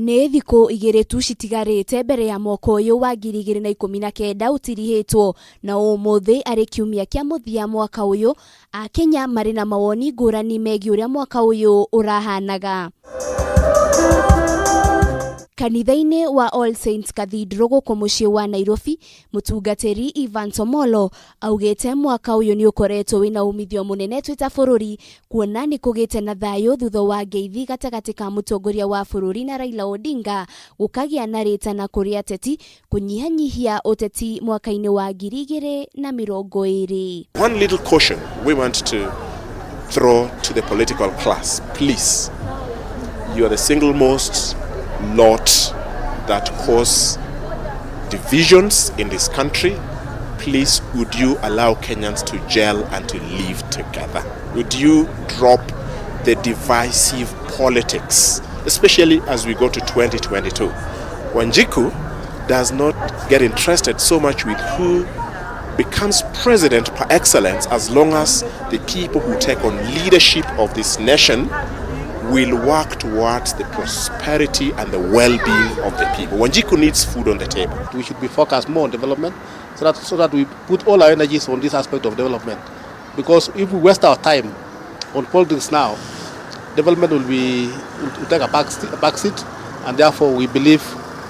Nĩ thikũ igĩrĩ tu citigarĩte mbere ya mwaka ũyũ wa 2019 ũtirihĩtwo, na ũmũthĩ arĩ kiumia kĩa mũthia mwaka ũyũ, Akenya marĩ na mawoni ngũrani megiĩ ũrĩa mwaka ũyũ ũrahanaga. Kanitha-inĩ wa All Saints Cathedral gũkũ mũciĩ wa Nairobi, mũtungatĩri Evans Omolo augĩte mwaka ũyũ nĩ ũkoretwo wĩna umithio mũnene twĩ ta bũrũri kuona nĩ kũgĩte na thayũ thutha wa ngeithi gatagatĩ ka mũtongoria wa bũrũri na Raila Odinga gũkagĩa na rĩtana kũrĩ ateti kũnyihanyihia ũteti mwaka-inĩ wa 2020. One little caution we want to throw to the political class, please. You are the single most lot that cause divisions in this country. Please, would you allow Kenyans to gel and to live together? Would you drop the divisive politics, especially as we go to 2022? Wanjiku does not get interested so much with who becomes president par excellence as long as the people who take on leadership of this nation will work towards the prosperity and the well-being of the people. Wanjiku needs food on the table. We should be focused more on development so that we put all our energies on this aspect of development. Because if we waste our time on politics now, development will take a back seat, and therefore we believe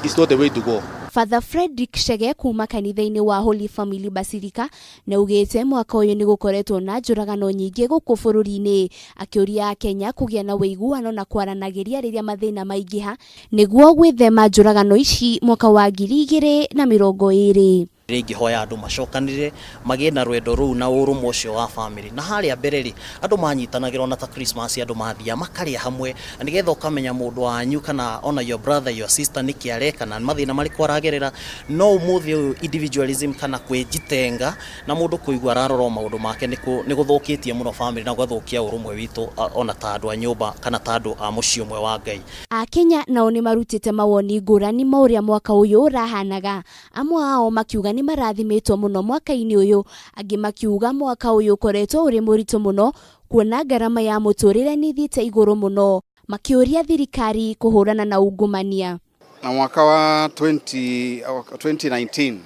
it's not the way to go. Father Frederick Chege kuma kanitha-inĩ wa Holy Family Basilica nĩaugĩte mwaka ũyũ nĩ gũkoretwo na njũragano nyingĩ gũkũ bũrũri-inĩ, akĩũria Akenya kũgĩa na ũiguano na kwaranagĩria rĩrĩa mathĩna maingĩha nĩguo gwĩthema njũragano ici mwaka wa 2020. Ingĩhoya andũ macokanĩrĩre, magĩe na rwendo rũu na ũrũmwe ũcio wa family. Na harĩa mbere rĩ, andũ manyitanagĩra, ona ta Christmas andũ mathiaga makarĩa hamwe, na nĩgetha ũkamenya mũndũ wanyu kana ona your brother, your sister, nĩkĩ areka na mathĩna marĩkũ aragerera. No ũmũthĩ ũyũ individualism kana kwĩjitenga na mũndũ kũigua ararora o maũndũ make nĩ gũthũkĩtie mũno family na gũgathũkia ũrũmwe witũ, ona ta andũ a nyũmba kana ta andũ a mũciĩ ũmwe wa Ngai. Akenya nao nĩ marutĩte mawoni ngũrani ma ũrĩa mwaka ũyũ ũrahanaga, amwe ao makiuga nĩ marathimĩtwo mũno mwaka-inĩ ũyũ, angĩ makiuga mwaka ũyũ ũkoretwo ũrĩ mũritũ mũno kuona ngarama ya mũtũrĩre nĩ ĩthiĩte igũrũ mũno, makĩũria thirikari kũhũrana na ungumania. Na mwaka wa 20, 2019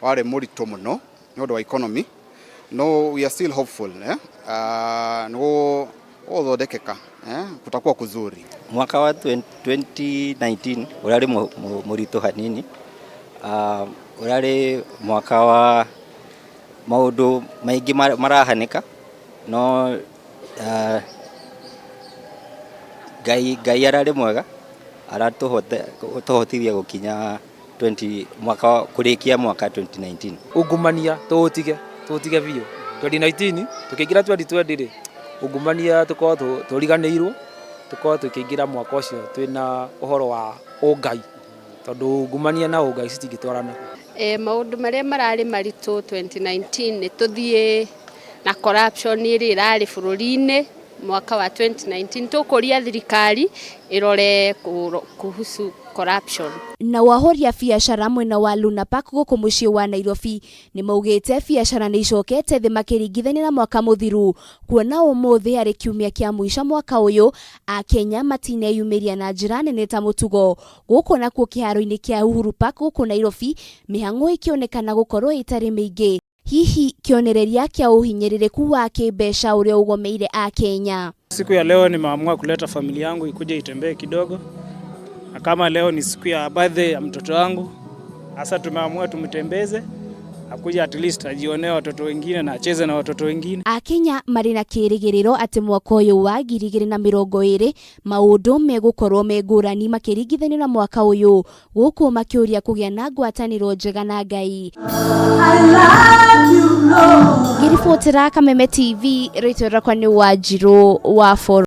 warĩ mũritũ mũno nĩ ũndũ wa economy, no we are still hopeful, eh? Nĩ gũthondekeka, eh? Kutakuwa kuzuri. Mwaka wa 20 2019 ũrarĩ mũritũ hanini, ũrarĩ mwaka wa maũndũ maingĩ marahanĩka, no Ngai ararĩ mwega, aratũhotithia gũkinya 20 mwaka kũrĩkia mwaka 2019. Ungumania tũũtige, tũũtige biũ. 2019 tũkĩingĩra 2020 rĩ, ungumania tũkorwo tũriganĩirwo, tũkorwo tũkĩingĩra mwaka ũcio twĩna ũhoro wa ũngai, tondũ ungumania na ũngai citingĩtwarana. Maũndũ marĩa mararĩ maritũ 2019 nĩ tũthiĩ na corruption ĩrĩa ĩrarĩ bũrũri-inĩ mwaka wa 2019. Tũkũria thirikari ĩrore kuhusu corruption. Na ahũri a biacara mwena wa Luna Park gũkũ mũciĩ wa Nairobi nĩ maugĩte biacara nĩ icokete thĩ makĩringithania na mwaka mũthiru, kuona ũmũthĩ arĩ kiumia kĩa mũico mwaka ũyũ, Akenya matineyumĩria na njĩra nene ta mũtugo. Gũkũ nakuo kĩharo-inĩ kĩa Uhuru Park gũkũ Nairobi, mĩhang'o ĩkĩonekana gũkorwo ĩtarĩ mĩingĩ, hihi kĩonereria kĩa ũhinyĩrĩrĩku wa kĩmbeca ũrĩa ũgomeire Akenya. Siku ya leo nimeamua kuleta familia yangu ikuje itembee kidogo, na kama leo ni siku ya birthday ya mtoto wangu, sasa tumeamua tumtembeze akuja at least ajionee watoto wengine na acheze na watoto wengine. Akenya marĩ na kĩrĩgĩrĩro atĩ mwaka ũyũ wa 2020 maũndũ megũkorwo me ngũrani makĩringithanio na mwaka ũyũ, gũkũ makĩũria kũgĩa na ngwatanĩro njega na Ngai. Ngĩribotera Kameme TV, rĩtwa rĩakwa nĩ Wanjirũ wa Boro.